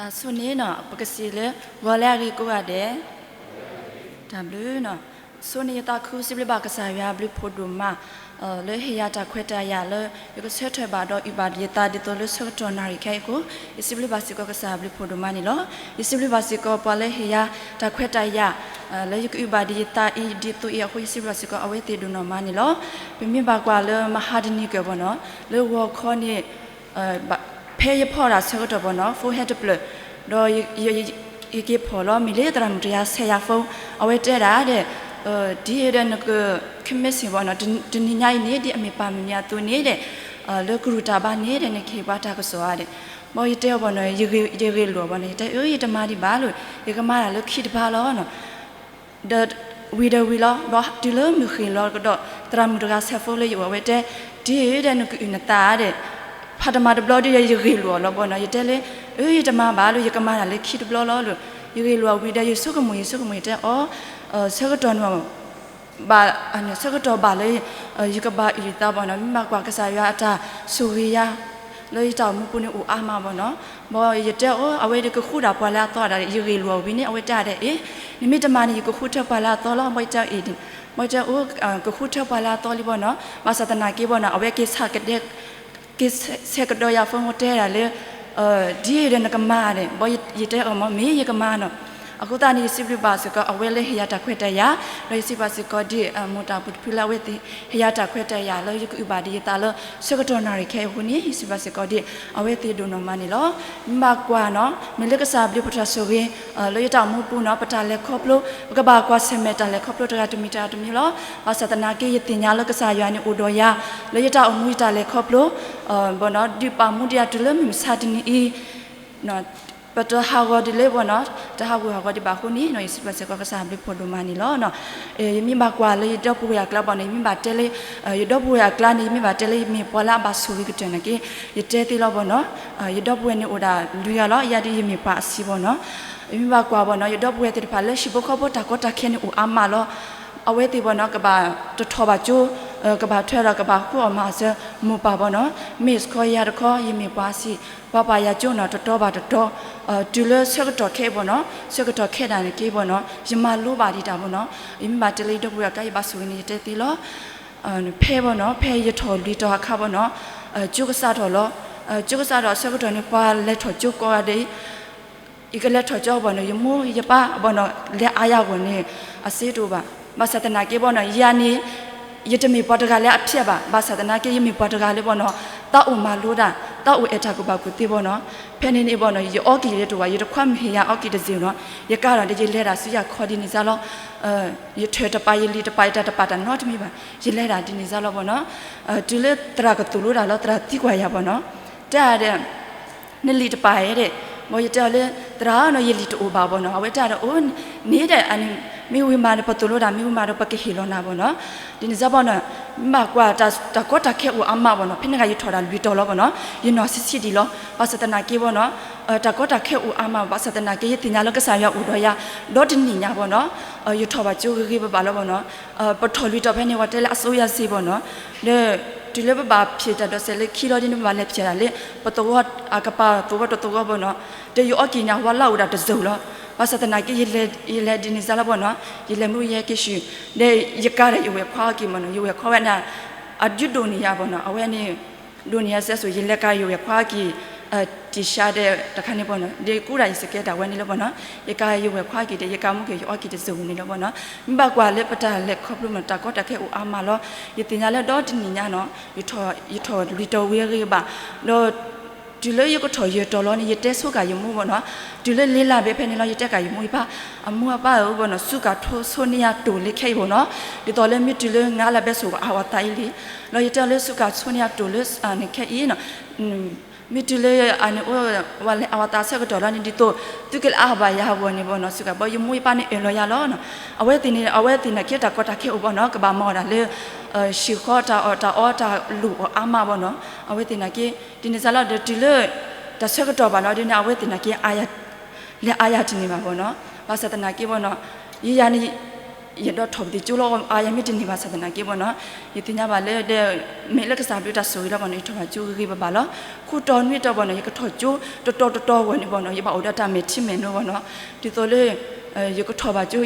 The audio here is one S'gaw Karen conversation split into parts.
အဆိန့ၣ်နီၤ ပကစံးလၢ ဂီၤလၢအဂ့ၤကိးဂၤဒဲး, တၢ်ဘျုးနီၤ. ဆိန့ၣ်ယသးခုစံးဘျုးဘၣ်ကစၢ်ယွၤအဘျုးဖးဒိၣ်မး လၢဟ့ၣ်ယၤတၢ်ခွဲးတၢ်ယာ်လၢ ယကဆၢထၢၣ်ဘၣ်ဒီးအုၣ်ဘၣ်ဒံးယသးဒ်သိးလၢဆၢကတီၢ်နၣ်ရံၣ်ခဲအံၤအဃိ, ယစံးဘျုးဘၣ်စ့ၢ်ကီးကစၢ်အဘျုးဖးဒိၣ်မးန့ၣ်လီၤ. ယစံးဘျုးဘၣ်စ့ၢ်ကီးပှၤလၢဟ့ၣ်ယၤတၢ်ခွဲးတၢ်ယာ် လၢယကအုၣ်ဘၣ်ဒံးယသးအံၤဒ်သိးအံၤအဃိ ယစံးဘျုးဘၣ်စ့ၢ်ကီးအဝဲသ့ၣ်ဒိၣ်နီၢ်မးန့ၣ်လီၤ. ပမ့ၢ်ဘၣ်ကွၢ်လၢမဟါတနံၤကၢၢ်ဘၣ်နီၤ လၢဂီၤခီန့ၣ် ဖဲယဖီၣ်တၢ်ဆၢကတီၢ်ဘၣ်နီၤ phone ဟဲတဖျၢၣ် ဒီးယက့ၤဖီၣ်လီၤ မ့ၢ်လၢသရၣ်မုၣ်တဂၤဆဲးယၤ phone အဝဲတဲဒၣ်ဒီး ဒ်ဒီးနက ခမ့ၢ်စ့ၢ်ဘၣ်နီၤ တနံၤညါအံၤန့ၣ် ဒ်အမ့ၢ်ပၢ်မုၣ်မ့ၢ်အသိးန့ၣ်ဒီး လၢကရူၢ်တၢ်ဘါန့ၣ်ဒီး နကဟ့ၣ်ပှၤတၢ်ကစီၣ်ဧါဒီး ဘၣ်ယတဲအီၤဘၣ်နီၤ ယဂ့ၢ်လိာ်အီၤဘၣ်နီၤ ယတဲအၢ ယတမၤဒံးဘၣ်လီၤ ယကမၤတၢ်လၢခံတပၤလီၤနီၤ ဒီးဝံၤဒီးဝံၤလီၤ ဒီးတုၤလၢမုၢ်ဃ့ၢ်လီၤကဒီး သရၣ်မုၣ်တဂၤဆဲး phone လၢယအိၣ် အဝဲတဲ ဒ်ဒီးနကအုၣ်နသးဒီး ဖးတမၤတဘျီဒီးယဂ့ၢ်လိာ်အီၤလီၤဘၣ်နီၤ ယတဲလၢ အၢ ယတမၤဘၣ်လၢ ယကမၤတၢ်လၢခံတဘျီလီၤလၢ ယဂ့ၢ်လိာ်အီၤဝံၤဒီး ယဆိကမိၣ် ယဆိကမိၣ် ယတဲအီၤ ဆၢကတီၢ်န့ၣ် ဘၣ် ဆၢကတီၢ်ဘၣ်လၢ ယကဘၣ်အုၣ်ယသးဘၣ်နီၤ မ့ၢ်ဘၣ်ကွၢ်ကစၢ်ယွၤအတၢ်ဆိၣ်ဂ့ၤယၤ လၢယတၢ်အိၣ်မူပူၤန့ၣ်အိၣ်အါမးဘၣ်နီၤ ဘၣ်ယတဲအီၤ အဝဲဒၣ်ကဃုဒၣ်ပှၤလၢအသီဒၣ် ယဂ့ၢ်လိာ်အီၤဝံၤန့ၣ် အဝဲတဲဒၣ်အံၤ နမ့ၢ်တမၤန့ၣ် ယကဃုထၢပှၤလၢအသီလီၤ ဘၣ်ယတဲအံၤ ဘၣ်ယတဲအီၤ ကဃုထၢပှၤလၢအသီလံဘၣ်နီၤ ဘၣ်ဆၣ်သနာ်က့ဘၣ်နီၤ အဝဲက့ၤဆၢကဒီး က့ၤဆဲးကဒီးယၤ phone တဲဒၣ်လၢ ဒ်ဒီးနကမၤန့ၣ် ဘၣ်ယတဲအီၤမ့ၢ် မ့ၢ်ယကမၤနီၤ အဃိသတးန့ၣ် ယစံးဘျုးဘၣ်စ့ၢ်ကီး အဝဲလၢဟ့ၣ်ယၤတၢ်ခွဲးတၢ်ယာ် ဒီးယစံးဘျုးဘၣ်စ့ၢ်ကီးဒ် မိၢ်တၢ်အိၣ်ဖှိၣ်တဖုလၢအဝဲသ့ၣ် ဟ့ၣ်ယၤတၢ်ခွဲးတၢ်ယာ်လၢ ယကအုၣ်ဘၣ်ဒံးယသးလၢ ဆၢကတီၢ်နၣ်ရံၣ်ခဲအံၤအဃိန့ၣ် ယစံးဘျုးဘၣ်စ့ၢ်ကီးဒ် အဝဲသ့ၣ်ဒိၣ်နီၢ်မးန့ၣ်လီၤ. မ့ၢ်ဘၣ်ကွၢ်နီၤ မ့ၢ်လၢကစၢ်အဘျုးဖးဒိၣ်ဆိၣ်ဂ့ၤ လၢယတၢ်အိၣ်မူပူၤနီၤ ပတၢ်လဲၤခီဖျိ ပကဘၣ်ကွၢ်ဆၢၣ်မဲာ်တၢ်လဲၤခီဖျိတဂၤတမံၤတဂၤတမံၤလီၤ. ဘၣ်ဆၣ်သနာ်က့ ယသ့ၣ်ညါလၢကစၢ်ယွၤန့ၣ်အိၣ်ဒီးယၤ လၢယတၢ်အိၣ်မူယတၢ်လဲၤခီဖျိ ဘၣ်နီၤ ဒုးပာ်မူဒံးယၤတုၤလၢမုၢ်မဆါတနံၤအံၤ ပတဟးဂီၤဒ်လဲၣ်ဘၣ်နီၤ တဟးဂူာ်ဟးဂီၤဒံးဘၣ်အဃိန့ၣ် ယစံးဘျုးစ့ၢ်ကီးကစၢ်အဘျုးဖးဒိၣ်မးန့ၣ်လီၤ. ယမ့ၢ်ဘၣ်ကွၢ်လၢယဒီပုၢ်ဝဲၢ်အကျါဘၣ်နီၤ ယမ့ၢ်ဘၣ်တဲလၢ ယဒီပုၢ်ဝဲၢ်အကျါန့ၣ် ယမ့ၢ်ဘၣ်တဲလၢယမ့ၢ်ပှၤလၢအဘၣ်ဆိၣ်ဂ့ၤကတၢၢ်နာ်က့ ယတဲသ့လီၤဘၣ်နီၤ. ယဒီပုၢ်ဝဲၢ်န့ၣ်အိၣ်ဒၣ်လွံၢ်ဂၤလီၤ ယၤဒ်ယမ့ၢ်ပှၤအဆံးဘၣ်နီၤ. ယမ့ၢ်ဘၣ်ကွၢ်ဘၣ်နီၤ ယဒီပုၢ်ဝဲၢ်သ့ၣ်တဖၣ်လၢဟံၣ်ဖိဃီဖိတၢ်ကီတၢ်ခဲန့ၣ်အိၣ်အါမးလီၤ. အဝဲသ့ၣ်ဘၣ်နီၤ ကဘၣ်တထီၣ်ဘၣ်ကၠိ ကဘၣ်ထွဲဒီးကဘၣ်ဃုအီၣ်မၤစၢၤမိၢ်ပၢ်ဘၣ်နီၤ. မ့ၢ်စခီယၤတခီ ယမ့ၢ်ပှၤအဆံး ပှၤပာ်ယၤကၠိနီၤ တတီဘၣ်တတီ တုၤလၢဆၢကတီၢ်ခဲအံၤဘၣ်နီၤ ဆၢကတီၢ်ခဲဒၣ်န့ၣ်က့ဘၣ်နီၤ ယမၤလိဘၣ်ဒံးတၢ်ဘၣ်နီၤ. ယမ့ၢ်ဘၣ်တဲလၢယဒီပုၢ်ဝဲၢ်အကျါ ယဘၣ်ဆိၣ်ဂ့ၤန့ၣ် ယတဲသ့လီၤ. ဖဲဘၣ်နီၤ ဖဲယထီၣ်လွံၢ်တီၤအခါဘၣ်နီၤ ကၠိကစးထီၣ်လီၤ. ကၠိကစးထီၣ်အဆၢကတီၢ်န့ၣ် ပှၤလဲၤထီၣ်ကၠိကိးဂၤဒဲး ယကလဲၤထီၣ်ကၠိဘၣ်နီၤ ယမိၢ်ယပၢ်ဘၣ်နီၤ လဲၤအါယၤဂီၢ်န့ၣ် အစ့တအိၣ်ဘၣ်. ဘၣ်ဆၣ်သနာ်က့ဘၣ်နီၤ ယၤန့ၣ် ယတမ့ၢ်ပှၤတဂၤလၢအဖျဲးဘၣ်. ဘၣ်ဆၣ်သနာ်က့ ယမ့ၢ်ပှၤတဂၤလၢဘၣ်နီၤ သးအိၣ်မၤလိတၢ် သးအိၣ်အဲၣ်တၢ်ကူၣ်ဘၣ်ကူၣ်သ့ဘၣ်နီၤ. ဖဲန့ၣ်န့ၣ်ဘၣ်နီၤ ယအီကံၢ်ယတအိၣ်ဘၣ် ယတခွါမုၢ်ဟ့ၣ်ယၤအီကံၢ်တစ့ၢ်နီၤ ယကါဒီး ယလဲၤဒၣ်ဆူယၤခီဒ်န့ၣ်စ့ၢ်လီၤ. ယထၢၣ်တပာ်ယလံၤတပာ် ယတၢ်တပာ်တၢ်နီတမံၤဘၣ် ယလဲၤဒၣ်ဒ်န့ၣ်စ့ၢ်လီၤဘၣ်နီၤ. တုၤလၢသရၣ်ကသိၣ်လိတၢ်လီၤ သရၣ်သံကွၢ်ယၤဘၣ်နီၤ တဲဒီး နလံာ်တပာ်ဧါဒီး ဘၣ်ယတဲအီၤလၢ သရၣ်နီၤ ယလံာ်တအိၣ်ဘၣ်ဘၣ်နီၤ အဝဲတဲဒီး အိၣ် န့ၣ်ဒီး အန့ၣ် မ့ၢ်ဝံၤမးဒီး ပသိၣ်လိတၢ် မ့ၢ်ဝံၤမးဒီး ပကဟ့ၣ်လီၤနၤဘၣ်နီၤ. ဒ်န့ၣ်စ့ၢ်ဘၣ်နီၤ မ့ၢ်ဘၣ်ကွၢ် တၢ်ကီတၢ်ခဲအိၣ်အါမးဘၣ်နီၤ ဖဲန့ၣ်ဂၤယထီၣ်ဒၣ်လွံၢ်တီၤလီၤဘၣ်နီၤ ယနီၢ်ဆံးဆံးဒံးလီၤ. ဘၣ်ဆၣ်သနာ်က့ဘၣ်နီၤ တၢ်ကီတၢ်ခဲအိၣ်အါမး ဘၣ်ဆၣ်သနာ်က့ ယသ့ၣ်ညါလၢကစၢ်ယွၤအိၣ်ဒီးယၤ ဒီတနံၣ်ညါဘၣ်နီၤ ယထီၣ်ဘၣ်ကၠိဂ့ၤဂ့ၤဘၣ်ဘၣ်လီၤဘၣ်နီၤ ပထီၣ်လွံၢ်တီၤဖဲန့ၣ် ပှၤတဲလၢအစိယၤစ့ၢ်ဘၣ်နီၤ ဒီး တုၤလၢပဘၣ်ဖျဲးတၢ်ဒီးစဲးလၢခံလီၤဒ်န့ၣ် ပဘၣ်လဲၤဖျဲးတၢ်လၢ ပသဝီ အကပၤသဝီတသဝီဘၣ်နီၤ ဒီးယအီကံၢ်န့ၣ် အဝဲလၢအိၣ်ဒၣ်တစိၤလီၤ. ဘၣ်ဆၣ်သနာ်က့ ယလဲၤဒ်န့ၣ်စ့ၢ်လီၤဘၣ်နီၤ ယလဲၤမုၢ်ယဲက့ၤဆူၣ် ဒီးယကါဒီးယဝဲၢ်ခွါအီကံၢ်ဘၣ်နီၤ ယဝဲၢ်ခွါဝဲန့ၣ် အဒုးဒိၣ်န့ၢ်ယၤဘၣ်နီၤ အဝဲန့ၣ် ဒိၣ်န့ၢ်ယၤစဲးစိၤ ယလဲၤကါယဝဲၢ်ခွါအီကံၢ် တံၢ်ရှါဒီးတခါန့ၣ်ဘၣ်နီၤ ဒီးကူၣ်ဒၣ်ယစကဲတၢ်ဝဲန့ၣ်လီၤဘၣ်နီၤ ယကါယဝဲၢ်ခွါအီကံၢ်ဒီး ယကါမူက့ၤယအီကံၢ်တစိၤန့ၣ်လီၤဘၣ်နီၤ မ့ၢ်ဘၣ်ကွၢ်လၢပတၢ်လဲၤခီဖျိမး တၢ်ကီတၢ်ခဲအိၣ်အါမးလီၤ ယသ့ၣ်ညါလၢဒီတနံၣ်ညါနီၤ ယထီၣ်လွံၢ်တီၤဝံၤအဂ့ၤဘၣ် ဒီး တုၤလၢယကထီၣ်ယဲၢ်တီၤလီၤန့ၣ် ယတဲဆိကၣ်ယမိၢ်ဘၣ်နီၤ တုၤလၢလ့လၢ်ဘၣ်ဖဲန့ၣ်လီၤ ယတဲကၣ်ယမိၢ်ယပၢ် အမိၢ်အပၢ်ဧၢဘၣ်နီၤ စူးကၣ်ဆိန့ၢ်ယၤတိၢ်လၢခဲအံၤဘၣ်နီၤ ဒ်သိးလၢမ့ၢ်တုၤလၢငါလၢဘဲဆိၣ်အဝၤသးအံၤလံ လီၤယတဲအီၤလၢစူးကၣ်ဆိန့ၢ်ယၤတိၢ်လၢန့ၣ်ခဲအံၤနီၤ မ့ၢ်တုၤလၢအန့ၣ်အိၣ် ဝဲလဲၤအဝၤသးဆၢကတီၢ်လီၤန့ၣ် ဒ်သိး သုကလဲၤအါဘၣ်ယၤအဂီၢ်န့ၣ်ဘၣ်နီၤ စူးကၣ်ဘၣ်ယမိၢ်ယပၢ်န့ၣ်အၢၣ်လီၤယၤလီၤနီၤ အဝဲသ့ၣ်န့ၣ် အဝဲသ့ၣ်န့ၣ်က့တၢ်ကီတၢ်ခဲအိၣ်ဘၣ်နီၤ ကဘၣ်မၤအီၣ်ဒၣ်လၢ ဟံၣ်ဃီတၢ်အီၣ်တၢ်အီတၢ်လိၣ်အီၣ်အါမးဘၣ်နီၤ အဝဲသ့ၣ်န့ၣ်က့ ဒ်န့ၣ်စ့ၢ်လီၤဒီးတုၤလၢ တၢ်ဆၢကတီၢ်ဘၣ်လီၤဒ်န့ၣ် အဝဲသ့ၣ်န့ၣ်က့ လဲၤအါယၤတန့ၢ်ဘၣ်ဘၣ်နီၤ ဘၣ်ဆၣ်သနာ်က့ဘၣ်နီၤ ယယၤန့ၣ် ယအဲၣ်ဒိးထီၣ်ပသံၣ်ကၠိလီၤအါ ယမ့ၢ်တန့ၢ်ဘၣ်ဆၣ်သနာ်က့ဘၣ်နီၤ, ယသ့ၣ်ညါဘၣ်လၢ မ့ၢ်လၢကစၢ်ဘျုးတၢ်ဆိၣ်ဂ့ၤလီၤဘၣ်နီၤ, ယထီၣ်ဘၣ်ကၠိဂ့ၤဂ့ၤဘၣ်ဘၣ်လီၤ. ခိၣ်တီနွံတီၤဘၣ်နီၤ, ယကထီၣ်ကၠိတတီတတီဝဲန့ၣ်ဘၣ်နီၤ, ယဘၣ်အိၣ်ဒီးတၢ်မဲာ်ထံမဲာ်နိဘၣ်နီၤ, ဒ်သိးလၢ ယကထီၣ်ဘၣ်ကၠိ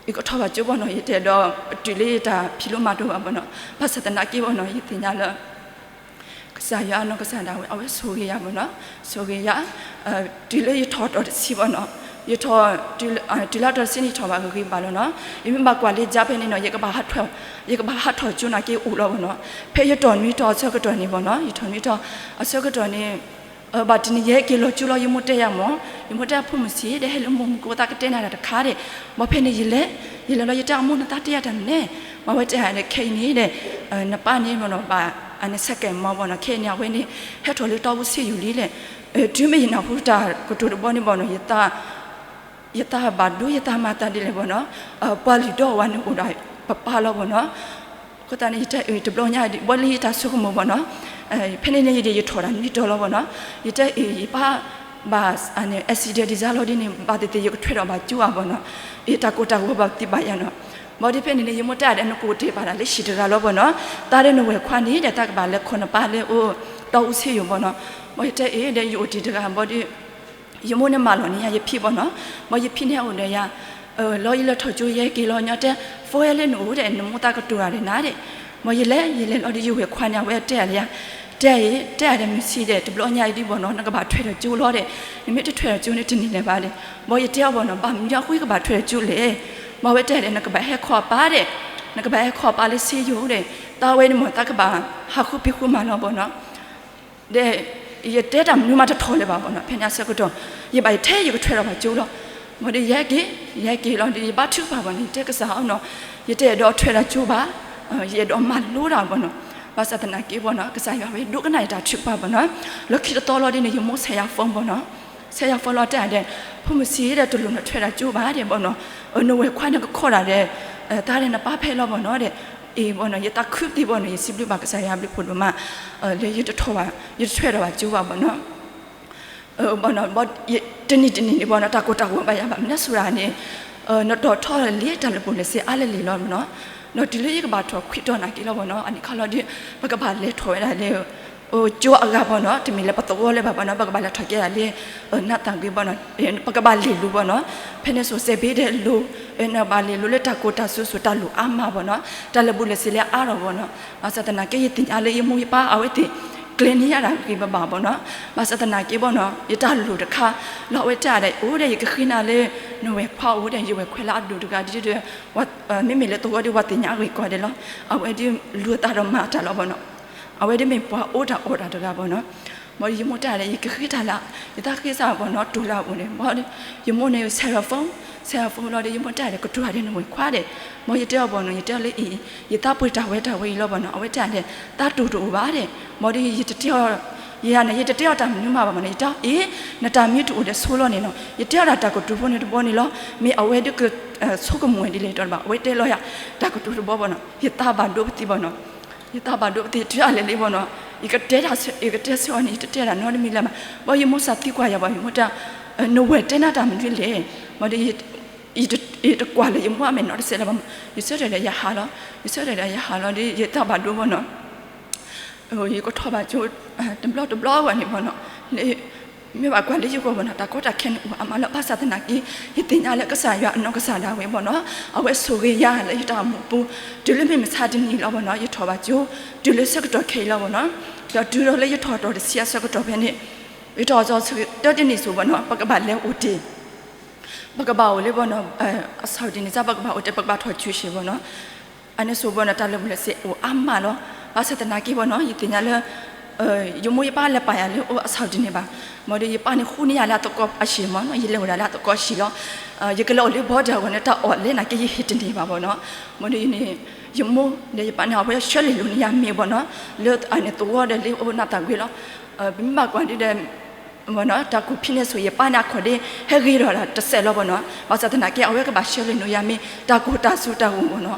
ယကထီၣ်ဘၣ်ကၠိဘၣ်နီၤ, ယတအဲၣ်ဒိးတုၤလၢယတၢ်ဖံးလိမၤဒိးဘၣ်ဘၣ်နီၤ, ဘၣ်ဆၣ်သနာ်က့ဘၣ်နီၤ, ယသ့ၣ်ညါလၢ ကစၢ်ယွၤအနီၢ်ကစၢ်ဒၣ်ဝဲ အဝဲဆိၣ်ဂ့ၤယၤဘၣ်နီၤ, ဆိၣ်ဂ့ၤယၤ တုၤလၢယထီၣ်တီၢ်တဆံဘၣ်နီၤ, ယထီၣ် တုၤလၢအတီၢ်တဆံန့ၣ် ယထီၣ်ဘၣ်ဂ့ၤဂ့ၤဘၣ်လီၤနီၤ, ယမ့ၢ်ဘၣ်ကွၢ်လၢယါဖဲန့ၣ်နီၤ, ယကဘၣ်ဟးထီၣ်ကၠိနာ်က့အိၣ်လီၤဘၣ်နီၤ, ဖဲယထီၣ်နွံတီၤအဆၢကတီၢ်န့ၣ်ဘၣ်နီၤ, ယထီၣ်နွံတီၤအဆၢကတီၢ်န့ၣ် ဘၣ်တနံၤယဟဲက့ၤလီၤကၠိလီၤ, ယမိၢ်တဲယၤမၢ်, ယမိၢ်တဲဖိမုၣ်ဆံးဒီး ဟဲလၢမိၢ်မူကီသးကတဲနၤတၢ်တခါဒီး, ဘၣ်ဖဲန့ၣ်ယလဲၤ, ယလဲၤလီၤ ယတဲအမိၢ် နသးတဲယၤတၢ်မနုၤလဲၣ်, ဘၣ်ဝဲတဲယၤဒီး ခဲအံၤန့ၣ်ဒီး နပၢ်န့ၣ်ဘၣ်နီၤ ဘၣ်အန့ၣ် second မၢ်ဘၣ်နီၤ, ခဲအံၤန့ၣ် အဝဲန့ၣ် ဟဲထီၣ်လၢတီအူဆ့ယိၣ်လံလဲၣ်, တုၤမ့ၢ်ယနၢ်ဟူတၢ်ကတိၤတဘီန့ၣ်ဘၣ်နီၤ, ယသး ယသးဘၣ်ဒိ ယသးမၤသးဒ်လဲၣ်ဘၣ်နီၤ, ပှၤလုၢ်ဒိၣ်ဝဲန့ၣ်အိၣ်ဒီးပပၢ်လီၤဘၣ်နီၤ, အဃိသတးန့ၣ် ယတဲအ့ၣ် တဘျီညါဒ်ဘီလၢယတၢ်ဆိကမိၣ်ဘၣ်နီၤ, ဖဲန့ၣ်န့ၣ်ယဒၣ်ယထီၣ်တၢ်နွံတီၤလီၤဘၣ်နီၤ, ယတဲအ့ၣ် ယပၢ်ဘၣ် accident ဒ်စါလီၤဒ်န့ၣ် ဘၣ်သ့ၣ်သ့ၣ်ယကထွဲထီၣ်ဘၣ်ကၠိဧါဘၣ်နီၤ, အ့ၣ် တၢ်ကိၢ်တၢ်ဂီၤဘၣ်သ့ၣ်ဘၣ်ယၤနီၤ, ဘၣ်ဒီးဖဲန့ၣ်န့ၣ် ယမိၢ်တဲဒီး နကအိၣ်တ့ၢ်ဘၣ်ဒၣ်လၢဟံၣ်တဂၤလီၤဘၣ်နီၤ, တၢ်ဒီးနဝဲၢ်ခွါန့ၣ်ဒီး တၢ်ကဘၣ်လဲၤခီၣ်နပၢ်လၢအအိၣ် တီအူဆ့ယိၣ်ဘၣ်နီၤ, ဘၣ်ယတဲအ့ၣ်ဒီး ယအိၣ်တ့ၢ်တဂၤဘၣ်ဒီး ယမိၢ်န့ၣ်မၢလီၤန့ၢ်ယၤယဖံဘၣ်နီၤ, ဘၣ်ယဖံန့ၣ်အိၣ်ဒီးယၤ, လီၤယလဲၤထီၣ်ကၠိယဲက့ၤလီၤညီတဲ, ဖိအဲလၢနအိၣ်ဒီး နမိၢ်သးကတိၤတၢ်ဒီးနၤဒီး, ဘၣ်ယလဲၤ ယလဲၤလီၤဒီးယဝဲၢ်ခွါန့ၣ် အဝဲတဲယၤလၢယၤ, တဲအ့ၣ် တဲအ့ၣ်ဒီးမုၢ်ဆံးဒီး တဘျီညါအံၤဒ်ဘၣ်နီၤ နကဘၣ်ထွဲထီၣ်ကၠိလီၤဒီး, နမ့ၢ်တထွဲထီၣ်ကၠိန့ၣ်တန့ၢ်လၢၤဘၣ်ဒီး, ဘၣ်ယတဲအီၤဘၣ်နီၤ ဘၣ်မနုၤအဃိယကဘၣ်ထွဲထီၣ်ကၠိလဲၣ်, ဘၣ်ဝဲတဲဒီး နကဘၣ်ဟဲခီပၢ်ဒီး, နကဘၣ်ဟဲခီပၢ်လၢဆ့ယိၣ်ဒီး, တၢ်ဝဲန့ၣ်မၢ် တၢ်ကဘၣ်ဟးဃုဖံးဃုမၤလီၤဘၣ်နီၤ ဒီး ယတဲတၢ်မနုၤမးတထီၣ်လၢၤဘၣ်ဘၣ်နီၤ, ဖဲန့ၣ်အဆၢကတီၢ် ယဘၣ်ယထဲယကထွဲထီၣ်ဘၣ်ကၠိလီၤ, ဘၣ်ဒီးယဟဲက့ၤ, ယဟဲက့ၤလီၤဒီး ယဘါထုကဖၣ်ဘၣ်နီၤ, ယတဲကစၢ်အီၤနီၤ, ယတအဲၣ်ဒိးထွဲထီၣ်ကၠိဘၣ်, ယအဲၣ်ဒိးမၤလိတၢ်ဘၣ်နီၤ, ဘၣ်ဆၣ်သနာ်က့ဘၣ်နီၤ ကစၢ်ယွၤဝဲဒိကနၣ်ယတၢ်ထုကဖၣ်ဘၣ်နီၤ, လီၢ်ခံတသီလီၤဒ်န့ၣ် ယမိၢ်ဆဲးယၤ phone ဘၣ်နီၤ, ဆဲးယၤ phone လီၤတဲဒီး, ဖိမုၣ်ဆံးဒီး တလိၣ်နထွဲထီၣ်ကၠိဘၣ်ဒီးဘၣ်နီၤ, နဝဲၢ်ခွါန့ၣ်ကခီဒၣ်ဒီး, တၢ်ဒီးနပၢ်ဖဲလီၤဘၣ်နီၤဒီး, အ့ၣ်ဘၣ်နီၤ ယသးခုသ့ဘၣ်နီၤ, ယစံးဘျုးဘၣ်ကစၢ်ယွၤဘျုးဖှိၣ်ဒိၣ်မး, လၢယတထီၣ်ဘၣ်, ယတထွဲထီၣ်ဘၣ်ကၠိဘၣ်ဘၣ်နီၤ ဘၣ်နီၤ တနံၤတနံၤန့ၣ်ဘၣ်နီၤ တၢ်ကိၢ်တၢ်ဂီၤဘၣ်ယၤဘၣ်မနုၤဆိဒၣ်န့ၣ်, နတီၢ်ထီၣ်လၢတၢ်လၢာ်ဘူၣ်လၢာ်စ့အါလၢာ်လၢာ်လီၤဘၣ်နီၤ, ဒီးတုၤလၢယကဘၣ်ထီၣ်ခွံတီၤနာ်က့လီၤဘၣ်နီၤ, အန့ၣ်ခါလီၤဒီး ပကဘၣ်လဲၤထီၣ်ဝဲဒၣ်လၢ ကၠိအဂၤဘၣ်နီၤ, တမ့ၢ်လၢပသဝီလၢၤဘၣ်ဘၣ်နီၤ, ပကဘၣ်လဲၤထီၣ်ကဲဒၣ်လၢ နးတၢ်ဂ့ၤဘၣ်နီၤ, ပကဘၣ်လဲၤလိၤဘၣ်နီၤ, ဖဲန့ၣ်စိၤစဲးဘ့ဒီးလိၤ, နဘၣ်လဲၤလိၤလၢတၢ်ကိၢ်တၢ်ဆူးစိၤတၢ်လိၣ်အါမးဘၣ်နီၤ, တၢ်လၢာ်ဘူၣ်လၢာ်စ့လၢအါထီၣ်ဘၣ်နီၤ, ဘၣ်ဆၣ်သနာ်က့ယသ့ၣ်ညါလၢယမိၢ်ယပၢ်အဝဲသ့ၣ် ကျဲၤန့ၢ်ယၤတၢ်ဂ့ၤဘၣ်ဘၣ်ဘၣ်နီၤ, ဘၣ်ဆၣ်သနာ်က့ဘၣ်နီၤ ယတၢ်လိၣ်တခါ, လီၤအဝဲတဲဒၣ်အိၣ်ဒီး ယကဃ့နၤလၢ နဝဲၢ်ခွါအိၣ်ဒီး ယဝဲၢ်ခွဲးလၢအဒိၣ်တဂၤဒ်ဒီး မ့မ့ၢ်လၢသဝီဒီး ပှၤသ့ၣ်ညါအဂ့ၢ်ကီးဒဲးလီၤ, အဝဲဒ်လူၤအသးဒီးမၤတၢ်လီၤဘၣ်နီၤ, အဝဲဒ်မ့ၢ်ပှၤအိၣ်တၢ်အီၣ်တၢ်တဂၤဘၣ်နီၤ, ဘၣ်ဒီးယမိၢ်တဲဒၣ် ယကဃ့တၢ်လၢ ယသးဃ့စၢ်ဘၣ်နီၤ တိၢ်လၢအအိၣ်န့ၣ်, ဘၣ်ဒီး ယမိၢ်န့ၣ် ဆဲးအီၤ phone, ဆဲးအီၤ phone လီၤဒီး ယမိၢ်တဲဒၣ် ကတိၤတၢ်ဒီးနဝဲၢ်ခွါဒီး, ဘၣ်ယတဲအီၤဘၣ်နီၤ ယတဲအီၤလၢအံၤ ယသးပှ့ၤတၢ်ဝဲတၢ်ဝဲအံၤလီၤဘၣ်နီၤ, အဝဲတဲဒၣ် သးတိၢ်တအိၣ်ဘၣ်ဒီး, ဘၣ်ဒီး ယတတဲအီၤ ယၤန့ၣ် ယတတဲအီၤတၢ်မနုၤမးဘၣ်မနီၤ, ယတဲအီၤ အ့ နတၢ်မံတအိၣ်ဒီးဆိလီၤန့ၣ်နီၤ, ယတဲအီၤဒၣ်တၢ်ကတိၤဖိန့ၣ်တဘီန့ၣ်လီၤ, မ့ၢ်အဝဲဒ်က ဆိကမိၣ်ဝဲဒ်လဲၣ်တဘၣ်, အဝဲတဲလီၤယၤ တၢ်ကတိၤတဘီဘၣ်နီၤ, ယသးဘၣ်ဒိပသံးဘၣ်နီၤ, ယသးဘၣ်ဒိပသံး တုၤအလဲၤလံဘၣ်နီၤ, ယကတဲတၢ် ယကတဲဆၢအီၤန့ၣ် ယတတဲဒၣ်နီတမံၤလၢၤဘၣ်, ဘၣ်ယမိၢ်စၢ်သံကွၢ်ယၤဘၣ် ယမိၢ်တဲ နဝဲၢ်တဲနၤတၢ်မနုၤလဲၣ်, ဘၣ်ဒီး ယတကွၢ်လၢယမိၢ်အမဲာ်နီတစဲးလၢၤဘၣ်, ယဆၢထၢၣ်ဒီးယဟးလီၤ, ယဆၢထၢၣ်ဒီးယဟးလီၤဒီး ယသးဘၣ်ဒိဘၣ်နီၤ ယကထီၣ်ဘၣ်ကၠိ တဘျီတဘျီဝဲန့ၣ်ဘၣ်နီၤ, မ့ၢ်ဘၣ်ကွၢ်လၢယဂီၢ်ဘၣ်နီၤ တၢ်ကီတၢ်ခဲန့ၣ်အိၣ်အါမးလၢ ဘၣ်ဆၣ်သနာ်က့ ယသ့ၣ်ညါလၢကစၢ်ယွၤအနီၢ်ကစၢ်ဒၣ်ဝဲဘၣ်နီၤ, အဝဲဆိၣ်ဂ့ၤယၤလၢယတၢ်အိၣ်မူပူၤ, တုၤလၢမုၢ်မဆါတနံၤလီၤဘၣ်နီၤ ယထီၣ်ဘၣ်ကၠိ, တုၤလၢဆၢကတီၢ်ခဲအံၤလီၤဘၣ်နီၤ, ဒီးတုၤလီၤလၢယထီၣ်တီၢ်တဆံအဆၢကတီၢ်ဖဲန့ၣ်, ယထီၣ်တီၢ်ဆၢကတီၢ်တနံၣ်စိၤဘၣ်နီၤ ပကဘၣ်လဲၤအိၣ်တ့ၢ် ပကဘၣ်အိၣ်လၢဘၣ်နီၤ, အဆၣ်ဒ်န့ၣ် ပကဘၣ်အိၣ်တ့ၢ် ပကဘၣ်ထီၣ်ကၠိဆံးဘၣ်နီၤ, အန့ၣ်စိၤဘၣ်နီၤ တၢ်လၢာ်ဘူၣ်လၢာ်စ့အိၣ်အါမးလီၤ, ဘၣ်ဆၣ်သနာ်က့ဘၣ်နီၤ ယသ့ၣ်ညါလၢ ယမိၢ်ယပၢ်လဲၤပာ်ယၤလၢအိၣ်အဆၣ်ဒ်န့ၣ်ဘၣ်, ဘၣ်ဒီးယပၢ်န့ၣ်ဃုန့ၢ်ယၤလၢအသကိးအဆံးမးနီၤ, ယလဲၤအိၣ်ဒၣ်လၢအသကိးအဆံးလီၤ, ယကလဲၤအိၣ်လၢဘီဒၢအဂီၢ်န့ၣ် တၢ်အီၣ်လဲၣ်နာ်က့ယဟ့ၣ်တန့ၢ်ဘၣ်ဘၣ်နီၤ, ဘၣ်ဒီးယန့ၣ် ယမိၢ်ဒီးယပၢ်န့ၣ် အဝဲဆှၢလ့ၤလိာ်န့ၢ်ယၤမ့ၤဘၣ်နီၤ, လၢအန့ၣ်သဝီဒီးလၢအိၣ်နၢ်သးကွံလီၤ, ပမ့ၢ်ဘၣ်ကွၢ်ဒ်ဒီး တၢ်ကူၣ်ဖံးန့ၣ်ဆိ ယပၢ်န့ၣ်အခီၣ်ဒ့ ဟဲဂ့ၤထီၣ်ဒၣ်တစဲးလီၤဘၣ်နီၤ, ဘၣ်ဆၣ်သနာ်က့ အဝဲကဘၣ်ဆှၢလ့ၤလိာ်ယၤမ့ၤ တၢ်ကူၣ်တၢ်ဆူးတၢ်ဂီၤဘၣ်နီၤ,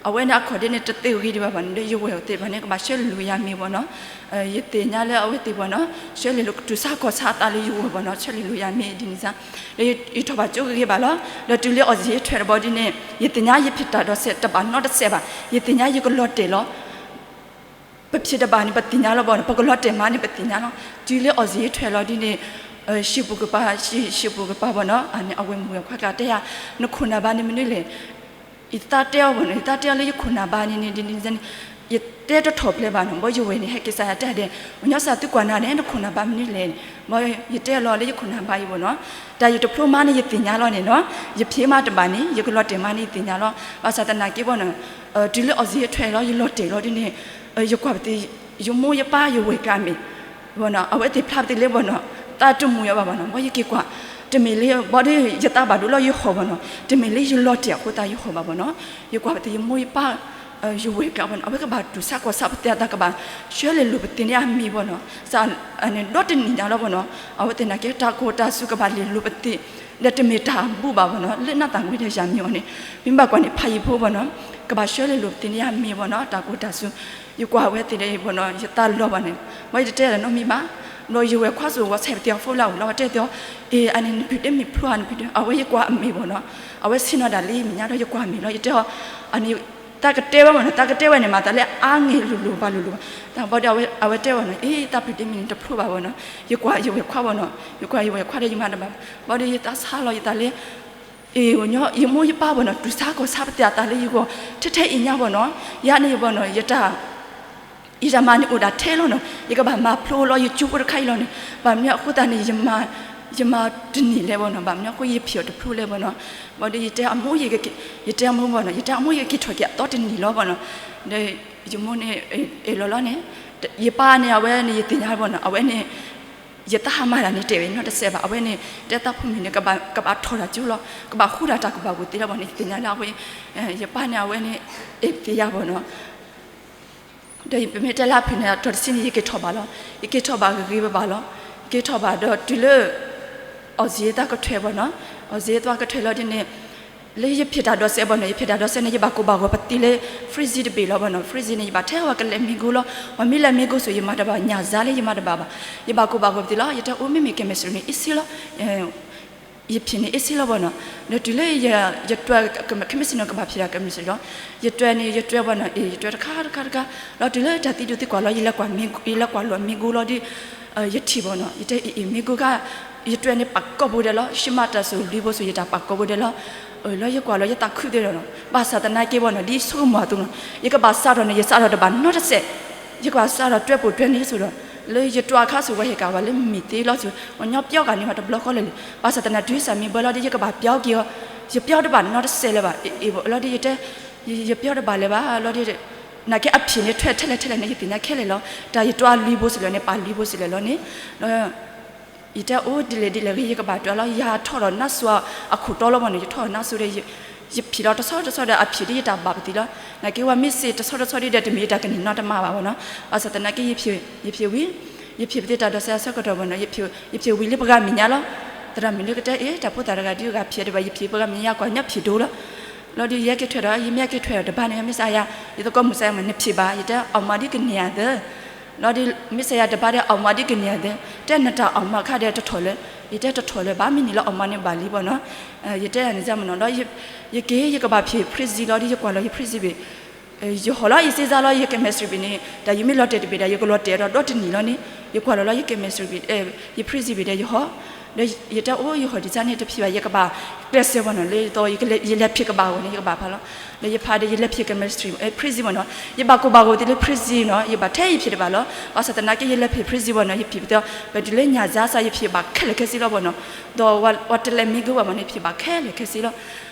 အဝဲန့ၣ်အခီၣ်ဒ့န့ၣ် တသ့ဂ့ၤဒံးဘၣ်ဘၣ်န့ၣ် ဒီးယဝဲၢ်သ့ၣ်တဖၣ်န့ၣ် ကဘၣ်ဆှၢလီၤယၤမ့ၤဘၣ်နီၤ. ယသ့ၣ်ညါလၢအဝဲသ့ၣ်ဘၣ်နီၤ ဆှၢလီၤကတူၢ်ဆါကီၢ်ဆါအသးလၢယဂီၢ်ဘၣ်နီၤ, ဆှၢလီၤယၤမ့ၤဒ်န့ၣ်စ့ၢ်, ဒီးယထီၣ်ဘၣ်ကၠိဂ့ၤဂ့ၤဘၣ်လီၤ. ဒီးတုၤလၢ Aussie ထွဲတဘျီဒ်န့ၣ် ယသ့ၣ်ညါယဖံးတၢ်ဒီးစဲးတဘၣ်နီတစဲးဘၣ်, ယသ့ၣ်ညါယကလီၤတဲာ်လီၤ. ပဖံးတဘၣ်န့ၣ် ပသ့ၣ်ညါလီၤဘၣ်နီၤ, ပကလီၤတဲာ်မးန့ၣ် ပသ့ၣ်ညါလီၤ. တုၤလၢ Aussie ထွဲလီၤဒ်န့ၣ် ဟံၣ်ပူၤကပၤ ဟံၣ်ပူၤကပၤဘၣ်နီၤ, အန့ၣ်အဝဲၢ်မုၣ်အခွါကတဲယၤ နခိၣ်နၢ်ဘါန့ၣ်မနုၤလဲၣ်. ယသးတဲအီၤဘၣ်နီၤ, ယသးတဲအီၤလၢယခိၣ်နၢ်ဘါန့ၣ်န့ၣ်ဒ်န့ၣ်န့ၣ် ယတဲတထီၣ်ဖျဲးဘၣ်နီၤ, ဘၣ်ယဝဲၢ်န့ၣ် ဟဲက့ၤစးယၤတဲဒဲး ပှၤကညီစၢ်သုကွၢ်နၤန့ၣ် နခိၣ်နၢ်ဘါမနုၤလဲၣ်န့ၣ်, ဘၣ်ယတဲလီၤလၢယခိၣ်နၢ်ဘါအံၤဘၣ်နီၤ, တၢ်ယတဖျိမးန့ၣ် ယသ့ၣ်ညါလီၤန့ၣ်နီၤ, ယဖံးမးတဘၣ်န့ၣ် ယကလီၤတဲာ်မးန့ၣ် ယသ့ၣ်ညါလီၤ. ဘၣ်ဆၣ်သနာ်က့ဘၣ်နီၤ တုၤလၢ Aussie ထွဲလီၤ ယလီၤတဲာ်လီၤဒ်န့ၣ် ယကွၢ်ပသ့ၣ် ယမိၢ်ယပၢ် ယဝဲၢ်ကျါမ့ၢ် ဘၣ်နီၤ အဝဲသ့ၣ်ဖျါပသ့ၣ်လၢဘၣ်နီၤ သးတမုာ်ယၤဘၣ်ဘၣ်နီၤ, ဘၣ်ယက့ၤကွၢ် တမ့ၢ်လၢ ဘၣ်ဒီးယသးဘၣ်ဒိလီၤယဟီၣ်ဘၣ်နီၤ, တမ့ၢ်လၢယလီၤတဲာ်အဃိသတးယဟီၣ်ဘၣ်ဘၣ်နီၤ, ယကွၢ်ပသ့ၣ်ယမိၢ်ယပၢ် ယဝဲၢ်ကျါဘၣ်နီၤ, အဝဲကဘၣ်တူၢ်ဆါကီၢ်ဆါပသ့ၣ်အသး ကဘၣ်ဆှၢလဲၤလိာ်ပသ့ၣ်န့ၣ်အမ့ၤဘၣ်နီၤ, စး ဒီတနံၣ်ညါလီၤဘၣ်နီၤ, အဝဲသ့ၣ်နာ်က့တၢ်ကီတၢ်စူၤကဘၣ်လဲၤလိာ်ပသ့ၣ် ဒီးတမ့ၢ်တၢ်ဘူၣ်ဘၣ်ဘၣ်နီၤ, လၢနၢ်သးဝံၤဒီးယၤမ့ၢ်အီၤန့ၣ် မ့ၢ်ဘၣ်ကွၢ်န့ၣ် ဖးယံၤဖိဘၣ်နီၤ, ကဘၣ်ဆှၢလဲၤလိာ်ပသ့ၣ်န့ၣ်အမ့ၤဘၣ်နီၤ, တၢ်ကီတၢ်စူၤ ယကွၢ်အဝဲသ့ၣ်ဒီးဘၣ်နီၤ ယသးလီၤဘၣ်န့ၣ်, ဘၣ်ယတတဲလၢၤနီတမံၤဘၣ်, ဒီးယဝဲၢ်ခွါစိၤ WhatsApp ပသ့ၣ်အီၤ phone လၢအအိၣ်လီၤ အဝဲတဲသ့ၣ်အီၤ, အ့ အန့ၣ်နဖံးတမ့ၢ်ဖျိဧါ နဖံးတ အဝဲယကွၢ်အမ့ၤဘၣ်နီၤ, အဝဲဆ့ၣ်နီၤဒၣ်လံမ့ၢ်ညါဒီးယကွၢ်အမ့ၤလီၤ ယတဲအီၤ, အန့ၣ် တၢ်ကတဲဝဲဘၣ်နီၤ, တၢ်ကတဲဝဲန့ၣ် မၤသးလၢအါဂ့ၤလိၤလိၤဘၣ်လိၤလိၤဘၣ်, တၢ်ဘၣ်ဒီးအဝဲတဲဘၣ်နီၤ, အ့ တၢ်ဖံးတမ့ၢ်န့ၣ်တဖျိဘၣ်ဘၣ်နီၤ, ယကွၢ်ယဝဲၢ်ခွါဘၣ်နီၤ, ယကွၢ်ယဝဲၢ်ခွါဒီးယမၤတဘၣ်, ဘၣ်ဒီးယသးဆါလီၤယသးလၢ အ့ ယမိၢ်ယပၢ်ဘၣ်နီၤ တူၢ်ဆါကီၢ်ဆါပသ့ၣ်အသးလၢယဂီၢ် ထဲထဲအံၤညါဘၣ်နီၤ, ယၤန့ၣ်ဘၣ်နီၤ ယတၢ် ယတၢ်မၤန့ၣ်အိၣ်ဒၣ်ထဲလီၤနီၤ, ယကဘၣ်မၤဖျိလီၤယကၠိဖိတခါအံၤလီၤန့ၣ်, ဘၣ်မနုၤအဃိသတးန့ၣ် ယမၤတန့ၢ်လၢၤဘၣ်နီၤ, ဘၣ်မနုၤအဃိယဖံးအီၤတဖျိလၢၤဘၣ်နီၤ, ဘၣ်ဒီးယတဲအမိၢ် ယတဲအမိၢ်ဘၣ်နီၤ, ယတဲအမိၢ်ယက့ၤထီၣ်က့ၤအသီတနံၣ်လီၤဘၣ်နီၤ, ဒီးယမိၢ်န့ၣ် အ့ၣ်လီၤလီၤန့ၣ်, ယပၢ်န့ၣ် အဝဲန့ၣ် ယသ့ၣ်ညါဘၣ်နီၤ, အဝဲန့ၣ် ယတၢ်ဟါမၢ်တၢ်န့ၣ်တဲာ်ဝဲနီတစဲးဘၣ်, အဝဲန့ၣ်တဲတၢ်ဖိမံၤန့ၣ် ကဘၣ်ထီၣ်တၢ်ကၠိလီၤ, ကဘၣ်ဃူတၢ်တၢ်ကူၣ်ဘၣ်ကူၣ်သ့လီၤဘၣ်န့ၣ် ယသ့ၣ်ညါလၢအဝဲ ယပၢ်န့ၣ် အဝဲန့ၣ် အ့ၣ်သ့ၣ်ယၤဘၣ်နီၤ, ဒီးပမ့ၢ်တဲလၢအဖုၣ်န့ၣ် အတီၢ်တဆံန့ၣ် ယက့ၤထီၣ်ဘၣ်လီၤ, ယက့ၤထီၣ်ဘၣ်ဂ့ၤဂ့ၤဘၣ်ဘၣ်လီၤ, ယက့ၤထီၣ်ဘၣ်ဒီးတုၤလၢ Aussie သးကထွဲဘၣ်နီၤ, Aussie သးကထွဲလီၤဒ်န့ၣ် လၢယဖံးတၢ်ဒီးစဲးဘၣ်နီၤ, ယဖံးတၢ်ဒီးစဲးန့ၣ် ယဘၣ်ကိၢ်ဘၣ်ဂီၤပသံလၢ freezer တဘ့ၣ်လီၤဘၣ်နီၤ, freezer န့ၣ် ယဘၣ်ထဲဝဲကလဲၤမ့ၢ်ဂိၢ်လီၤ, ပှၤမ့ၢ်လဲၤမ့ၢ်ဂိၢ်ဆိ ယမၤတဘၣ် ညၣ်စါလၢယမၤတဘၣ်ဘၣ်, ယဘၣ်ကိၢ်ဘၣ်ဂီၤပသံလီၤ, ယတဲအိၣ်မ့မ့ၢ် chemistry န့ၣ် easy လီၤ ယဖံးန့ၣ် easy လီၤဘၣ်နီၤ, ဒီးတုၤလၢ ယတွဲ chemistry န့ၣ် ကဘၣ်ဖံးတၢ် chemistry လီၤ, ယတွဲန့ၣ် ယတွဲဘၣ်နီၤ, အ့ၣ် ယတွဲတခါတခါတခါ, ဒီးတုၤလၢတၢ်သံဒိၣ်သံကွၢ်လီၤ ယလဲၤကွၢ်လီၤမ့ၢ်ဂိၢ်လီၤဒီး ယထံၣ်ဘၣ်နီၤ, ယတဲအ့ၣ်အ့ၣ်မ့ၢ်ဂိၢ်ခါ, ယတွဲန့ၣ်ပာ်ကီၢ်ပူၤဒဲးလီၤ, ယမၤတၢ်ဆိၣ်လွံၢ်ဘိဆိ ယတၢ်ပာ်ကီၢ်ပူၤဒဲးလီၤ, လီၤယကွၢ်လီၤ ယသးခုသ့ဒီးနီၤ, ဘၣ်ဆၣ်သနာ်က့ဘၣ်နီၤ ဒ်ဆိကမိၣ်အသိးနီၤ, ယကဘၣ်စးထီၣ်န့ၣ် ယစးထီၣ်တဘၣ်နီတစဲး, ယကဘၣ်စးထီၣ်တွဲပူၤတွဲန့ၣ်ဆိဒီး လၢယတွဲအခါဆိ ဝဲဟ့ၣ်ကၤဝဲလၢမ့ၢ်သ့လီၤဆိ, ပှၤကညီပျီကၤန့ၢ်ဝဲတဘျီဃီလၢာ်လံ, ဘၣ်ဆၣ်သနာ်က့တုၤစၢ်မ့ၢ်ဘၣ်လီၤဒီး ယကဘၣ်ပျီက့ၤအီၤ, ယပျီတဘၣ်နီတစဲးလၢၤဘၣ်, အ့ၣ်အ့ၣ်ဘၣ်လီၤဒီး ယတဲ ယပျီတဘၣ်လၢၤဘၣ်လီၤဒီး နာ်က့အဖံးန့ၣ်ထွဲထဲလဲၣ်ထဲလဲၣ်န့ၣ် ယသ့ၣ်ညါခဲလၢာ်လီၤ, တၢ်ယတွဲလွံၢ်ဘိစ့ၢ်လၢာ်န့ၣ် ပာ်လွံၢ်ဘိစ့ၢ်လၢာ်လီၤန့ၣ်, ဒီး ယတဲအိၣ်ဒ်လဲၣ်ဒ်လဲၣ်ဂ့ၤ ယကဘၣ်တွဲလီၤ, ယထီၣ်ဒီးနါစိၤအခိၣ်တီလီၤဘၣ်နီၤ, ယထီၣ်ဒီးနါစိၤဒီး ယဖံးဒီးတဆီတဆီဒီးအဖံးဒ်ယတၢ်ဘၣ်ပသံလီၤ, နာ်က့ဝဲမ့ၢ်စ့တဆီတဆီဒ်ဒီး တမ့ၢ်ယတၢ်ကန့ၢ်နီတမံၤဘၣ်ဘၣ်နီၤ, ဘၣ်ဆၣ်သနာ်က့ ယဖံးဝံၤ ယဖံးပသ့ၣ်တၢ်ဒီးစဲးအဆၢကတီၢ်ဘၣ်နီၤ, ယဖံးဝံၤလၢပှၤဂၤမဲာ်ညါလီၤ, သရၣ်မုၣ်လၢကတဲအ့ၣ် တၢ်ဖိသၣ်တဂၤဒ်ဂၤဖံးတဘၣ် ယဖံးပှၤဂၤမဲာ်ညါကွၢ်ညီဖံးဒိၣ်လီၤ, လီၤဒီးယဟဲက့ၤထွဲဒီး ယမ့ၢ်ဟဲက့ၤထွဲဒီးတဘၣ်န့ၣ် မ့ၢ်စးယၤ ယသကိးမုၣ်စးယၤမ့ၢ်နဖံးဘၣ် ယတဲအီၣ်မးဒ်ကန့ၢ်ယၤသၢ လီၤဒီးမ့ၢ်စးယၤတဘၣ်ဒီးအီၣ်မးဒ်ကန့ၢ်ယၤသၢ, တဲနတၢ်အီၣ်မးခါဒီးတထီၣ်လၢၤ, ယတဲတထီၣ်လၢၤဘၣ် မ့ၢ်န့ၢ်လၢအီၣ်မးန့ၣ်ဘၣ်လံဘၣ်နီၤ, ယတဲန့ၣ်စ့ၢ်မ့ၢ်နီၤ, ဒီးယက့ၤ ယကဘၣ်ဖံး freezer လီၤဒီး ယကွၢ်လီၤယ freezer ဘ့ၣ်, ယဟီၣ်လီၤ ယစ့စါလီၤ ယ chemistry ဘ့ၣ်န့ၣ် တၢ်ယမ့ၢ်လီၤတဲာ်တဘ့ၣ်ဒီး ယကလီၤတဲာ်ဒီးဒီတနံၣ်လီၤန့ၣ်, ယကွၢ်လီၤလီၤယ chemistry ဘ့ၣ်, ယ freezer ဘ့ၣ်ဒီးယဟီၣ်, ဒီးယတဲအိၣ် ယဟီၣ်ဒံးစၢ်န့ၣ်တဖံးဘၣ် ယကဘၣ်ကျဲးစၢးဘၣ်နီၤ, လၢယလဲၤဖံးကဘၣ်အဂီၢ်န့ၣ် ယကဘၣ်ဖးလီၤ, လၢယဖးဒီးယလဲၤဖံး chemistry freezer မ့ၢ်နီၤ, ယဘၣ်ကိၢ်ဘၣ်ဂီၤသ့လၢ freezer နီၤ, ယဘၣ်ထဲယဖံးတဘၣ်လီၤ, ဘၣ်ဆၣ်သနာ်က့ ယလဲၤဖံး freezer ဘၣ်နီၤ, ယဖံးပသ့ၣ် ပတုၤလၢညၣ်စါစ့ၢ် ယဖံးဘၣ်ခဲလၢာ်ခဲဆ့လီၤဘၣ်နီၤ, ဒီးဝဲတလဲၤမ့ၢ်ဂ့ၤဘၣ်မ့ၢ်န့ၣ် ဖံးဘၣ်ခဲလၢာ်ခဲဆ့လီၤ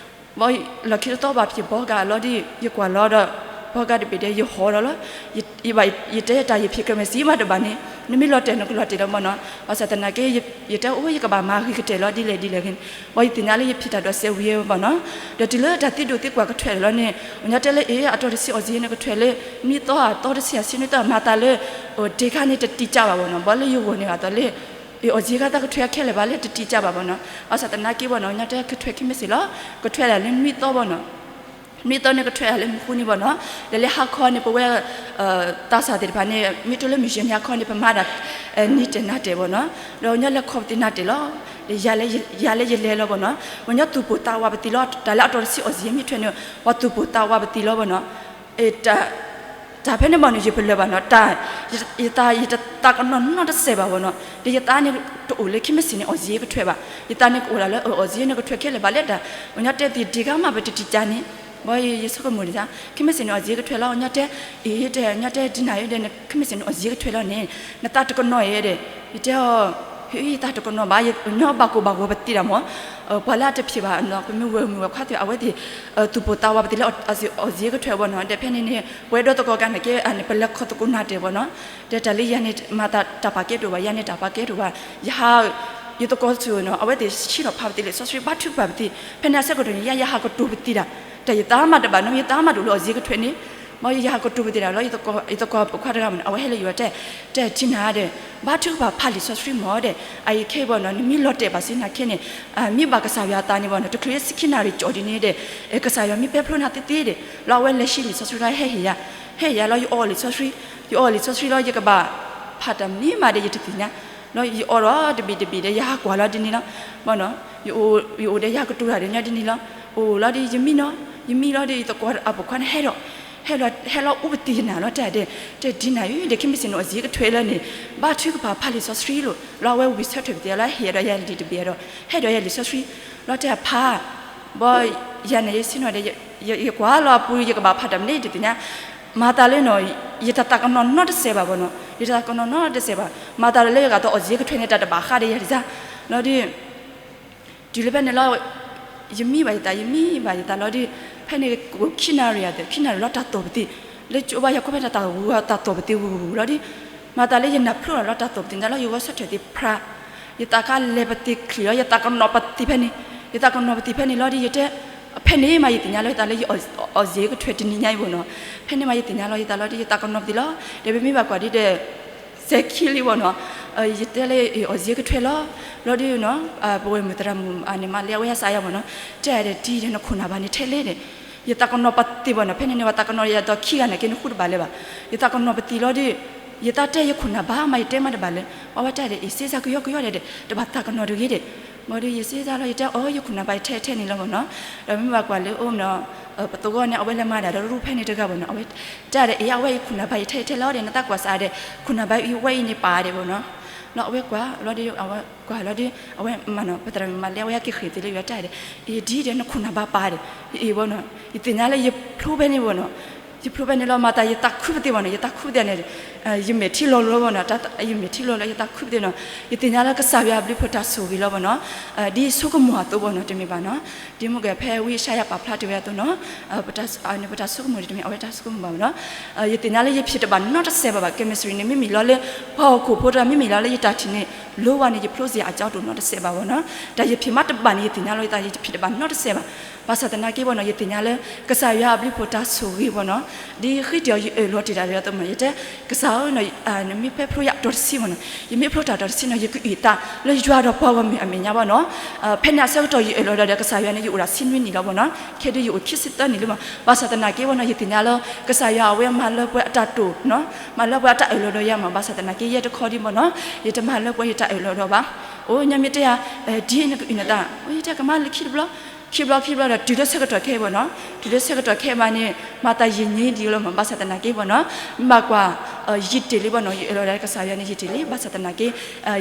ဘၣ်လီၢ်ခံတသီဘၣ်ဖံးဘီကၤလီၤဒီး ယကွၢ်လီၤဒီး ဘီကၤတဘ့ၣ်ဒီး ယဟီၣ်ဒီးလီၤ, ယတဲတၢ်ယဖံး chemistry မးတဘၣ်န့ၣ် နမ့ၢ်လီၤတဲာ်နကလီၤတဲာ်လီၤမ့ၢ်နီၤ, ဘၣ်ဆၣ်သနာ်က့ ယတဲအိၣ် ယကဘၣ်မၤဂ့ၤကတၢၢ်လီၤ ဒ်လဲၣ်ဒ်လဲၣ်ဂ့ၤန့ၣ်, ဘၣ်ယသ့ၣ်ညါလၢယဖံးတၢ်ဒီးစဲးဝံၤဘၣ်နီၤ, ဒီးတုၤလၢတၢ်သံဒိၣ်သံကွၢ်ကထွဲလီၤန့ၣ် ပှၤကညီတဲလၢအ့ၣ် အတီတဆံ Aussie န့ၣ်ကထွဲလၢ နွံသီအသီတဆံ အဆံနွံသီ မၤသးလၢ ဒ့ခါန့ၣ်တတံၢ်ကၢ်ဘၣ်ဘၣ်နီၤ, ဘၣ်လၢယဂီၢ်န့ၣ်ဘၣ်သးလၢ Aussie ခါသးကထွဲခဲလၢာ်ဘၣ်လၢတတံၢ်ကၢ်ဘၣ်ဘၣ်နီၤ, ဘၣ်ဆၣ်သနာ်က့ဘၣ်နီၤ ပှၤကညီတဲကထွဲခံမ့ၢ်စ့ၢ်လီၤ, ကထွဲဒၣ်လၢနွံသီဘၣ်နီၤ မ့ၢ်သီန့ၣ်ကထွဲးလၢမူဃူန့ၣ်ဘၣ်နီၤ, ဒီးလၢဟါခီန့ၣ် ပဝဲ သးစၢ်သ့ၣ်တဖၣ်န့ၣ် မ့ၢ်တိၢ်လၢမုၢ်ယဲၢ်န့ၣ် ဟါခီန့ၣ် ပမၤဒၣ် နံၤတဲာ်နၤတဲာ်ဘၣ်နီၤ, ဒီးညီလၢခီပသံနၤတဲာ်လီၤ, ဒီးယၤလၢယလဲၤလီၤဘၣ်နီၤ, ပှၤညီသူၣ်ပိၢ်သးဝးပသံးလီၤ, တၢ်လၢအတီၤတဆံအီၣ်စံၣ်မ့ၢ်ထွဲန့ၣ် ပှၤသူၣ်ပိၢ်သးဝးပသံးလီၤဘၣ်နီၤ, တၢ်ဖဲန့ၣ်ဘၣ်န့ၣ် ယပလၢၢ်ဘၣ်နီၤ, တၢ် ယသး ယတသးကနီၤနီတစဲးဘၣ်ဘၣ်နီၤ, ဒီးယသးန့ၣ်တအိၣ်လၢခံမ့ၢ်စံးန့ၣ် အီၣ်စံၣ်ကထွဲးဘၣ်, ယသးန့ၣ်ကအိၣ်ဒၣ်လၢအီၣ်စံၣ်န့ၣ်ကထွဲးခဲလၢာ်ဘၣ်လၢတၢ်, ပှၤညီတဲသ့ၣ်ဒံးဂၤမးပတတံၢ်ကၢန့ၣ်, ဘၣ်ယဆိကမိၣ်ဒံးသး ခံမ့ၢ်စံးန့ၣ် အီၣ်စံၣ်ကထွဲးလီၤ, ညီတဲ, အ့ၣ်တဲ, ညီတဲဒ်နၤအံၤဒီး ခံမ့ၢ်စံးန့ၣ် အီၣ်စံၣ်ကထွဲးလီၤန့ၣ်, နသးတကနီၤအံၤဒီး, ယတဲအီၤ, ဟ့ၣ် ယသးတကနီၤဘၣ်, ညီဘၣ်ကိၢ်ဘၣ်ဂီၤပသံးတၢ်မၢ်, ပှၤလၢအတဖျဲးဘၣ်နီၤ, ပမ့ၢ်ဝဲၢ်မုၢ်ဝဲၢ်ခွါသ့ၣ် အဝဲသ့ၣ် သူၣ်ပိၢ်သးဝးပသံးလၢအီၣ်စံၣ်ကထွဲးဘၣ်နီၤ, ဒီးဖဲန့ၣ်န့ၣ် ပဝဲဒီသကိးကါန့ၣ်က့ ပလဲၤခီသကိးနၤတဲာ်ဘၣ်နီၤ, ဒီးတၢ်လၢယၤန့ၣ် မၤသးတၢ်ပာ်ကဲတအိၣ်ဘၣ်, ယၤန့ၣ်တၢ်ပာ်ကဲတအိၣ်ဘၣ်, ယဟး ယသကိးဆူၣ်နီၤ အဝဲသ့ၣ်ဆံးထီၣ်ဖးပသံးလံာ်စီဆှံ ဘါထုကဖၣ်ပသံး, ဖဲန့ၣ်အဆၢကတီၢ်န့ၣ် ယၤ ယဟးကတိၤပသံးတၢ်, တၢ်ယသးမးတဘၣ်နီၤ, ယသးမးတအိၣ်လၢအီၣ်စံၣ်ကထွဲးန့ၣ်, မ်ယဟးကတိၤပသံးတၢ်လီၤ, ယသကိးပိာ်ခွါတဂၤမ့ၢ်နီၤ အဝဲဟဲလၢယအိၣ်တဲ, တဲထံၣ်နၤဒီး, ဘါထုကဖၣ်ဖးလံာ်စီဆှံမၢ်ဒီး, အအံၤခဲအံၤဘၣ်နီၤ နမ့ၢ်လီၤတဲာ်ဘၣ်စ့ၢ်ကီးနၤခဲန့ၣ်, မ့ၢ်ဘၣ်ကစၢ်ယွၤအသးန့ၣ်ဘၣ်နီၤ တချုးလၢဆံခံနၣ်ရံၣ်ကၠီၣ်ဒ်န့ၣ်ဒီး, ကစၢ်ယွၤမ့ၢ်ပဲဖျိနၤသ့သ့ဒီး, လီၤအဝဲလဲၤဆံးလံာ်စီဆှံလီၤ ဟဲဟ့ၣ်ယၤ, ဟဲဟ့ၣ်ယၤလီၤ ယအီၣ်လံာ်စီဆှံ, ယအီၣ်လံာ်စီဆှံလီၤ ယကဘၣ်ဖးတၢ်မနုၤမးဒီးယတသ့ၣ်ညါ, လီၤယအီၣ်ဒီးတဘ့ၣ်တဘ့ၣ်ဒီး ယဟးကွၢ်လီၤဒ်န့ၣ်လီၤ, ဘၣ်နီၤ, ယအိၣ်ဒီးယဟးကတိၤတၢ်ဒီးညီဒ်န့ၣ်လီၤ, အိၣ်လီၤဒီးယမံနီၤ, ယမံလီၤဒီးယသကိးအပိာ်ခွါန့ၣ်ဟဲဒီး, ဟဲလီၤအူပသံးယနၤလီၤ တဲဒီး, တဲဒ်နၤအံၤဒီး ခံမ့ၢ်စံးန့ၣ် အီၣ်စံၣ်ကထွဲးလၢန့ၣ်, ဘါထုကဖၣ်ဖးလံာ်စီဆှံလီၤ, လီၤအဝဲဝံၢ်ဆၢထၢၣ်ပသံးလီၤ ဟ့ၣ်ဒီးယၤလံာ်တဘ့ၣ်ဒီး, ဟဲဒီးယၤလံာ်စီဆှံ, လီၤတဲဖး, ဘၣ်ယၤန့ၣ်ယဆံးနီၤဒီး, ယကွၢ်လီၤအပူၤ ယကဘၣ်ဖးတၢ်မနုၤတသ့ၣ်ညါ, မၤသးလၢနီၤ, ယတသးကနီၤနီတစဲးဘၣ်ဘၣ်နီၤ, ယတသးကနီၤနီတစဲးဘၣ်, မၤသးလၢယဂၤသးအီၣ်စံၣ်ကထွဲးန့ၣ် တၢ်တဘၣ်ဃးဒီးယၤတစၢ်, လီၤဒီး တုၤလၢဖဲန့ၣ်လီၤ, ယမံဘၣ်ယသး ယမံဘၣ်ယသးလီၤဒီး, ဖဲန့ၣ်ကအိၣ်ခံနၣ်ရံၣ်ဧါ ခံနၣ်ရံၣ်လီၤတၢ်သီၣ်ပသံး, လၢကၠိဘါယၤခီဖဲန့ၣ်တၢ်သီၣ်ပသံးဂူၤဂူၤလီၤဒီး, မၤသးလၢယနၢ်ဖျိလီၤလီၤတၢ်သီၣ်ပသံးန့ၣ်လီၤ ယဂီၤဆၢထၢၣ်သ့ၣ်ဖျါ, ယသးကါလဲၤပသံးချံးလီၤ ယသးကနီၤပသံးဖဲန့ၣ်, ယသးကနီၤပသံးဖဲန့ၣ်လီၤဒီး ယတဲ, ဖဲန့ၣ်မးယသ့ၣ်ညါလီၤယသးလၢယအီၣ်စံၣ်ကထွဲးတနံၤညါအံၤဘၣ်နီၤ, ဖဲန့ၣ်မးယသ့ၣ်ညါလီၤယသးလီၤဒီး ယသးကနီၤပသံးလီၤ, ဒီးပမ့ၢ်ဘၣ်ကွၢ်ဒ်ဒီး စဲၤခံလံဘၣ်နီၤ, ယတဲလၢအီၣ်စံၣ်ကထွဲးလီၤ, လီၤဒီးနီၤ, ပဝဲၢ်မုၣ်သရၣ်မုၣ်န့ၣ် မၤလၢအဝဲအစးယၤဘၣ်နီၤ, တဲဒီးတံၤဒီးနခိၣ်နၢ်ဘၣ်န့ၣ်ထဲလဲၣ်ဒီး, ယသးကနီၤပသံးဘၣ်နီၤ ဖဲန့ၣ်န့ၣ် ပှၤသးကနီၤယၤဒီးခံဂၤန့ၣ်က့ နဃူတဘၣ်လၢၤဘၣ်, ယသးကနီၤပသံးလီၤဒီး, ယသးတဲယခိၣ်နၢ်ဘၣ်မး ယတဲမးတဘၣ်လၢၤ, ပှၤဝဲတဲဒီး အ့ၣ် စ့စးကယီကယီဒီး တဘၣ်သးကနီၤတဂ့ၤဒီး, ဘၣ်ဒီးယစ့စးလီၤ ယတဲအီၤ ယခိၣ်နၢ်ဘၣ်ယထဲထဲန့ၣ်လီၤဘၣ်နီၤ, ဒီးမ့ၢ်ဘၣ်ကွၢ်လၢအိၣ်မနီၤ ပသဝီန့ၣ် အဝဲလဲၤမၤဒၣ်ဒီးရူဖဲန့ၣ်တဂၤဘၣ်နီၤ, အဝဲတဲဒီး အ့ၣ် အဝဲယခိၣ်နၢ်ဘၣ်ယထဲထဲလီၤဒီး နသးကွၢ်စးဒီး ခိၣ်နၢ်ဘၣ်အံၤဝဲအံၤန့ၣ်ပာ်ဒီးဘၣ်နီၤ, လီၤအဝဲကွၢ်လီၤဒီး အဝဲကွၢ်လီၤဒီး အဝဲမၤနီၤ ပသရၣ်မုၣ်မၤလၢအဝဲဟဲက့ၤဃ့ၢ်သ့လၢယွၤတဲဒီး, အ့ၣ် ဒ်ဒီးနခိၣ်နၢ်ဘၣ်ပာ်ဒီး, အ့ၣ် ဘၣ်နီၤ, ယသ့ၣ်ညါလၢယဖျိဖဲန့ၣ်ဘၣ်နီၤ, ယဖျိဖဲန့ၣ်လီၤ မၤသးယသးခုပသ့ဘၣ်နီၤ, ယသးခုပသ့န့ၣ် ယမဲာ်ထံလီၤလီၤဘၣ်နီၤ, ယမဲာ်ထံလီၤလီၤ ယသးခုပသ့နီၤ, ယသ့ၣ်ညါလၢကစၢ်ယွၤအဘျုးဖှိၣ်တၢ်ဆိၣ်ဂ့ၤလီၤဘၣ်နီၤ, ဒ်ဆိကမိၣ်အသိးဘၣ်နီၤ, တမ့ၢ်ဘၣ်နီၤ, ဒ်မ့ၢ်ကဲဖဲဝံယၡါယၤပာ်ဖျါတ့ၢ်ဝဲအသိးနီၤ, ပတၢ်ဆိကမိၣ်တမ့ၢ်အဝဲတၢ်ဆိကမိၣ်ဘၣ်နီၤ, ယသ့ၣ်ညါလၢယဖံးတဘၣ်နီတစဲးဘၣ်ဘၣ် ကဲမ့ၢ်စရံန့ၣ် မ့မ့ၢ်လီၤလၢ ပှၤဟီၣ်ခိၣ်ဖိတဂၤ မ့မ့ၢ်လီၤလၢယတၢ်ထံၣ်န့ၣ် လိဝဲန့ၣ် ယဖျိစ့ၢ်အကၠီတအိၣ်နီတစဲးဘၣ်ဘၣ်နီၤ, တၢ်ယဖံးမးတဘၣ်န့ၣ် ယသ့ၣ်ညါလီၤ ယသးယဖံးတဘၣ်နီတစဲးဘၣ်, ဘၣ်ဆၣ်သနာ်က့ဘၣ်နီၤ ယသ့ၣ်ညါလၢ ကစၢ်ယွၤအဘျုးဖှိၣ်တၢ်ဆိၣ်ဂ့ၤဘၣ်နီၤ, ဒ်ဃ့တံၢ်အီၤယအၢၣ်လီၤတ့ၢ်တၢ်ဒီးအသိးမး ယတဲ, ကစၢ်ဧၢ, နမ့ၢ်ပဲဖျိယၤအတီၤတဆံဘၣ်နီၤ, ယမ့ၢ်ဖျိတၢ်အတီၤတဆံနီၤ ယကအုၣ်သးလၢယွၤဒီးပှၤဂီၢ်မုၢ်အမဲာ်ညါဘၣ်နီၤ, ဖဲန့ၣ်အဆၢကတီၢ်ယအၢၣ်လီၤဒီးကစၢ်ယွၤန့ၣ် ယအိၣ်ဒၣ်ဆံနွံနံၣ်လီၤဘၣ်နီၤ, ခဲဒုးယအိၣ်ခံဆံသၢနံၣ်လံမး, ဘၣ်ဆၣ်သနာ်က့ဘၣ်နီၤ ယသ့ၣ်ညါလၢ ကစၢ်ယွၤအဝဲမၤလၢပှဲၤအတၢ်တိာ်နီၤ, မၤလၢပှဲၤအတၢ်အၢၣ်လီၤဒီးယၤမး, ဘၣ်ဆၣ်သနာ်က့ယဲတခီဒံးဘၣ်နီၤ, ယတမၤလၢပှဲၤယတၢ်အၢၣ်လီၤဒီးဘၣ်, အိၣ် ညီမ့ၢ်တဲယၤ, ဒ်နကအုၣ်နသး, အိၣ် ယတဲကမၤလၢခံတဘျီ ခံဘျီခံဘျီဒီး တုၤလၢဆၢကတီၢ်ခဲအံၤဘၣ်နီၤ, တုၤလၢဆၢကတီၢ်ခဲအံၤမးန့ၣ် မၤသးယံာ်ညံာ်ဒံးလီၤမး, ဘၣ်ဆၣ်သနာ်က့ဘၣ်နီၤ, မ့ၢ်ဘၣ်ကွၢ် ယံာ်တ့ၢ်လံဘၣ်နီၤ, ယအၢၣ်လီၤဒီးကစၢ်ယွၤန့ၣ် ယံာ်တ့ၢ်လံ, ဘၣ်ဆၣ်သနာ်က့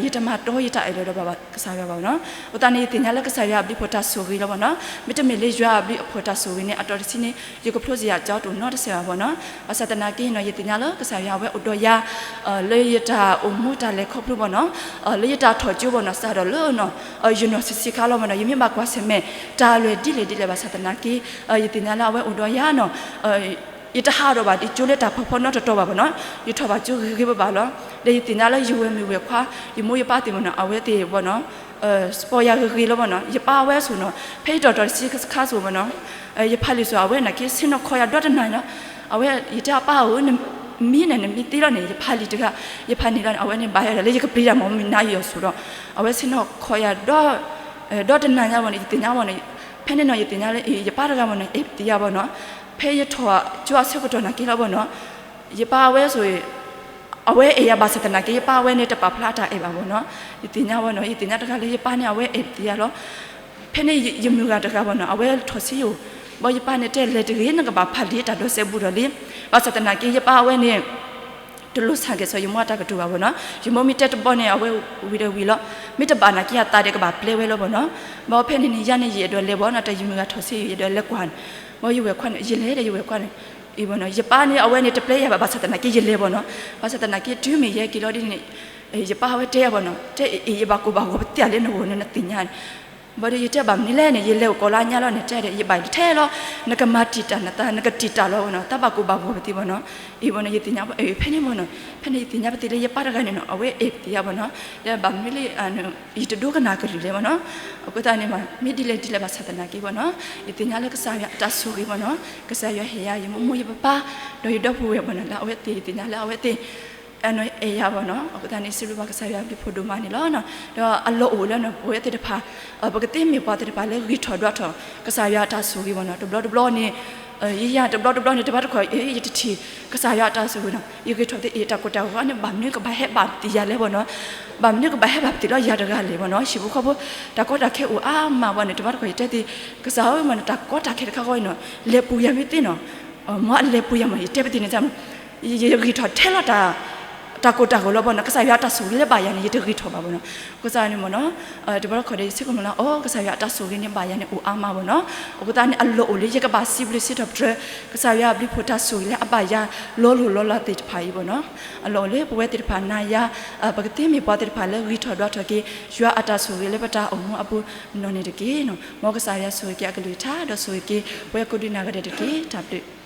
ယတမၤတီယတၢ်အၢၣ်လီၤဒီးဘၣ်ကစၢ်ယွၤဘၣ်နီၤ, အဃိသတးန့ၣ် ယသ့ၣ်ညါလၢကစၢ်ယွၤအဘျုးဖှိၣ်တၢ်ဆိၣ်ဂ့ၤလီၤဘၣ်နီၤ, မ့တမ့ၢ်လၢယွၤအဘျုးအဖှိၣ်တၢ်ဆိၣ်ဂ့ၤန့ၣ် အတီၤတဆံန့ၣ် ယကဖျိစ့ၢ်ယၤကၠီတအိၣ်နီတစဲးဘၣ်ဘၣ်နီၤ, ဘၣ်ဆၣ်သနာ်က့နီၤ ယသ့ၣ်ညါလၢကစၢ်ယွၤအဝဲအိၣ်ဒီးယၤ လၢယတၢ်အိၣ်မူတၢ်လဲၤခီဖျိဘၣ်နီၤ, လၢယတၢ်ထီၣ်ကၠိဘၣ်နီၤ, စးထီၣ်လၢနီၤ, ယနီၢ်ဆံးဆံးခါလီၤမးနီၤ, ယမ့ၢ်ဘၣ်ကွၢ်ဆၢၣ်မဲာ် တၢ်လွဲၢ်ဒ်လဲၣ်ဒ်လဲၣ်ဘၣ်ဆၣ်သနာ်က့, ယသ့ၣ်ညါလၢအဝဲအိၣ်ဒီးယၤနီၤ, ယတဟးထီၣ်ဘၣ်ဒ်ကၠိလၢတၢ်ဖီဖီနီတတီၤဘၣ်ဘၣ်နီၤ, ယထီၣ်ဘၣ်ကၠိဂ့ၤဂ့ၤဘၣ်ဘၣ်လီၤ. ဒီးယသ့ၣ်ညါလၢယဝဲၢ်မုၣ်ဝဲၢ်ခွါ, ယမိၢ်ယပၢ်သ့ၣ်မးနီၤ, အဝဲသ့ၣ်ဘၣ်နီၤ, စပီယၤဂ့ၤဂ့ၤလီၤဘၣ်နီၤ, ယပၢ်ဝဲဆိနီၤ, ဖဲယတီၢ်တီၢ်တဆံခါဆိမးနီၤ, ယဖးလံာ်ဆိ အဝဲန့ၣ်က့ ဆ့ၣ်နီၤခီယၤဒီတနၤနီၤ, အဝဲ ယတဲအပၢ်ဧၢ, နမံန့ၣ် နမံသ့လီၤန့ၣ် ယဖးလံာ်တဂၤ, ယဖးန့ၣ်လီၤန့ၣ် အဝဲန့ၣ်ဘၣ်ယၤဒီးလၢယကပျံၤတၢ်မ့ၢ်မုၢ်နၤယီၤဆိဒီး, အဝဲဆ့ၣ်နီၤခီယၤ ဒီတနၤညါဘၣ်န့ၣ် ယသ့ၣ်ညါဘၣ်န့ၣ် ဖဲန့ၣ်နီၤ ယသ့ၣ်ညါလၢ အ့ ယပၢ်တဂၤမ့ၢ်နီၤ အဲၣ်ပသံယၤဘၣ်နီၤ. ဖဲယထီၣ်ကၠိအဆၢကတီၢ်နာ်က့လီၤဘၣ်နီၤ, ယပၢ်ဝဲဆိၣ် အဝဲအဲၣ်ယၤဘၣ်ဆၣ်သနာ်က့ ယပၢ်ဝဲန့ၣ် တပာ်ဖျါအတၢ်အဲၣ်ဘၣ်ဘၣ်နီၤ. ယသ့ၣ်ညါဘၣ်နီၤ, ယသ့ၣ်ညါတဂၤလၢယပၢ်န့ၣ် အဝဲအဲၣ်ပသံယၤလီၤ. ဖဲန့ၣ်ယမုၢ်ဂၤတဂၤဘၣ်နီၤ အဝဲထီၣ်ဆံယိၣ်, ဘၣ်ယပၢ်န့ၣ်တဲလဲၤတဂ့ၤ နကဘၣ်ဖးလံာ်တၢ်ဒိးစဲးဘူးဒီးလံ. ဘၣ်ဆၣ်သနာ်က့ ယပၢ်အဝဲန့ၣ် တလိၣ်ဆၢက့ၤဆၢ ယမိၢ်အတၢ်ကတိၤဘၣ်ဘၣ်နီၤ. ယမိၢ်မ့ၢ်တဲတဘျီန့ၣ် အဝဲဝံၤဒီးဝံၤလီၤ. မ့ၢ်တဘၣ်နာ်က့ အသးဒီးကဘၣ်ပျဲဝဲလီၤဘၣ်နီၤ. ဘၣ်ဖဲန့ၣ်န့ၣ် ယၤန့ၣ်ယအဲၣ်ဒိးလဲၤဘၣ်နီၤ, တၢ်ယမုၢ်ဂၤထီၣ်ဆံယိၣ် ယအဲၣ်ဒိးလဲၤကွၢ်န့ၣ်, ဘၣ်ယဝဲၢ်ခွါန့ၣ် ယလဲၤဒီးယဝဲၢ်ခွါန့ၣ် အ့ၣ်ဘၣ်နီၤ, ယပၢ်န့ၣ် အဝဲန့ၣ်တပျဲယၤဘၣ် ဘၣ်ဆၣ်သနာ်က့ယလဲၤဘၣ်နီၤ. ဘၣ်ဆၣ်သနာ်က့ တုၤမ့ၢ်ယဟဲက့ၤလီၤဒ်န့ၣ် ယပၢ်ဝဲတဲယၤဘၣ်နီၤ, တဲအ့ၣ် ယဘၣ်ကိၢ်ဘၣ်ဂီၤပသံဧါလဲၣ် နဂီၢ်န့ၣ် နသ့ၣ်ညါန့ၣ်. ဘၣ်ဒီးယတဲဘၣ်မနုၤလဲၣ်န့ၣ် ယလဲၤအိၣ်ကိးလၢညါလီၤန့ၣ် တဲဒီး ယဘၣ်ထဲလီၤ, နကမၤတံာ်တာ်နသး နကတံာ်တာ်လီၤဘၣ်နီၤ, တၢ်ဘၣ်ကိၢ်ဘၣ်ဂီၤပသံဘၣ်နီၤ. အ့ၣ်ဘၣ်နီၤ ယသ့ၣ်ညါ ဖဲန့ၣ်ဘၣ်နီၤ, ဖဲန့ၣ်ယသ့ၣ်ညါပသံလၢယပၢ်တဂၤန့ၣ်နီၤ အဝဲအဲၣ်ပသံယၤဘၣ်နီၤ. ဒီးဘၣ်မနုၤလၢ ယတဒိကနၣ်ကလုၢ်လဲၣ်ဘၣ်နီၤ. အဃိသတးန့ၣ် မ့ၢ်ဒ်လဲၣ်ဒ်လဲၣ်ဘၣ်ဆၣ်သနာ်က့ဘၣ်နီၤ, ယသ့ၣ်ညါလၢကစၢ်ယွၤအတ၁းဆိၣ်ဂ့ၤဘၣ်နီၤ, ကစၢ်ယွၤဟ့ၣ်ယၤ ယမိၢ်မိၢ်ယပၢ်ပၢ် ဒီးယဒီပုၢ်ဝဲၢ်ဘၣ်နီၤ, လၢအဝဲသ့ၣ် ယသ့ၣ်ညါလၢအဝဲသ့ၣ် အဲၣ်ယၤဘၣ်နီၤ. အဃိသတးန့ၣ် စံးဘျုးဘၣ်ကစၢ်ယွၤအဘျုးဖးဒိၣ်မးန့ၣ်လီၤ. ဒီးအလီၢ်အိၣ်လၢပဝဲသ့ၣ်တဖၣ် ပကသ့မ့ၢ်ပှၤသ့ၣ်တဖၣ်လၢဂံၢ်ထီၣ်ဒွးထီၣ် ကစၢ်ယွၤအတၢ်ဆိၣ်ဂ့ၤဘၣ်နီၤ. တဘျီတဘျီန့ၣ် ယယၤတဘျီတဘျီန့ၣ် တဘၣ်တခီ ယတထံၣ် ကစၢ်ယွၤအတၢ်ဆိၣ်ဂ့ၤနီၤ. ယဂံၢ်ထီၣ်သ့အ့ၣ် တၢ်ကိၢ်တၢ်ဂီၤန့ၣ် ဘၣ်မနုၤကဘၣ်ဟဲဘၣ်ပသံယၤလဲၣ်ဘၣ်နီၤ, ဘၣ်မနုၤကဘၣ်ဟဲဘၣ်ပသံလီၤယၤတဂၤလဲၣ်ဘၣ်နီၤ. ဟံၣ်ဖိဃီဖိ တၢ်ကီတၢ်ခဲအိၣ်အါမးဘၣ်န့ၣ် တဘၣ်တခီယတဲသ့ ကစၢ်ဧၢမ့ၢ်နီၤ တၢ်ကီတၢ်ခဲတခါဃီအံၤနီၤ လဲၤပူၤယၤမ့ၢ်သ့နီၤ, မ်အလဲၤပူၤယၤမ့ၢ် ယတဲပသံန့ၣ် ယဂံၢ်ထီၣ်ထဲလီၤ တၢ်ကိၢ်တၢ်ဂီၤလီၤဘၣ်နီၤ. ကစၢ်ယွၤအတၢ်ဆိၣ်ဂ့ၤလၢဘၣ်ယၤန့ၣ် ယတဂံၢ်ထီၣ်ဘၣ်ဘၣ်နီၤ. အဃိသတးန့ၣ်မ့ၢ်နီၤ တဘျီတခီဒီး ယဆိကမိၣ်လၢ အိ ကစၢ်ယွၤအတၢ်ဆိၣ်ဂ့ၤန့ၣ်ဘၣ်ယၤန့ၣ် အိၣ်အါမးဘၣ်နီၤ. အဃိသတးန့ၣ် အလီၢ်အိၣ်လၢယကဘၣ်စံးဘျုးစံးထီၣ်ပတြၢၤ ကစၢ်ယွၤအဘျုးဖှိၣ်တၢ်ဆိၣ်ဂ့ၤလၢအဘၣ်ယၤ လီၤလိၤလီၤလးသ့ၣ်တဖၣ်အံၤဘၣ်နီၤ. အလီၢ်အိၣ်လၢပဝဲသ့ၣ်တဖၣ်နၤယၤ ပကသ့မ့ၢ်ပှၤသ့ၣ်တဖၣ်လၢဂံၢ်ထီၣ်ဒွးထီၣ်က့ၤ ယွၤအတၢ်ဆိၣ်ဂ့ၤလၢပတၢ်အိၣ်မူအပူၤနီၢ်န့ၣ်တက့ၢ်နီၤ. မ်ကစၢ်ယွၤဆိၣ်ဂ့ၤက့ၤအကလုၢ်ကထါ ဒီးဆိၣ်ဂ့ၤက့ၤပဝဲကိးဒံးနီၢ်ဂၤဒဲးတက့ၢ်. တၢ်ဘျုး